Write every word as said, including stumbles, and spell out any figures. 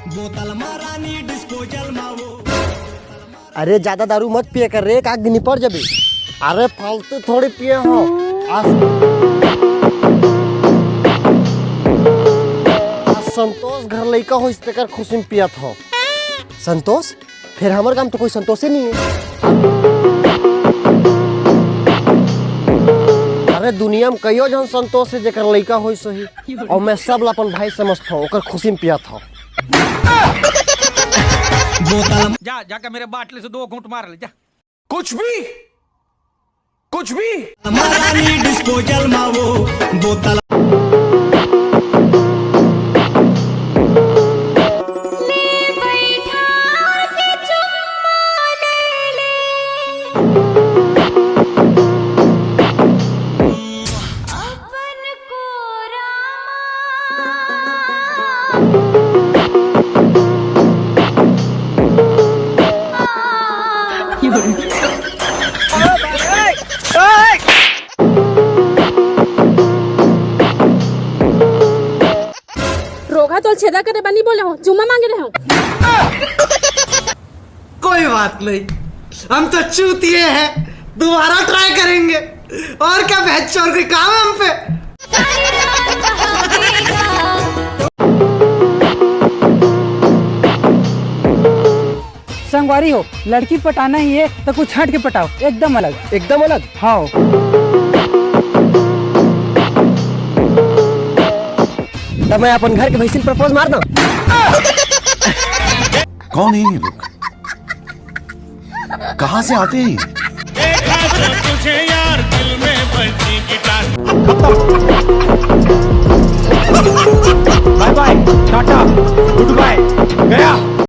बोतल मा रानी, डिस्पोजल मा वो। अरे, ज्यादा दारू मत पिए कर रे, एक आध दिन पड़ जबे। अरे, फालतू थोड़ी पिए हो। आ, आ संतोष घर लइका होइस, तेकर खुशी में पियत हो। संतोष? फेर हमर गांव तो कोई संतोषे नहीं है। अरे, दुनिया में कईयो झन संतोष है, जेकर लइका होइस होही, और मैं सब ला अपन भाई समझत हूँ, ओकर खुशी में पियत हूँ। बोतल जा, जाके मेरे बाटले से दो घूंट मार ले, जा। कुछ भी, कुछ भी। हमारा नी डिस्पोजल मा वो बोतल। रोगहा तोल छेदा करे बनी बोले हो, चुम्मा मांगे रहे हो। कोई बात नहीं, हम तो चूतिए हैं, दोबारा ट्राई करेंगे। और क्या, बहस और कोई काम है हम पे? संगवारी हो, लड़की पटाना ही है तो कुछ हट के पटाओ, एकदम अलग। एकदम अलग? हाँ। तब मैं अपन घर के भैंसिन प्रपोज मार दूं। कौन है ये लोग? कहाँ से आते हैं ये? देखा जब तुझे यार, दिल में बजी गिटार। बाय बाय, टाटा, गुड बाय, गया।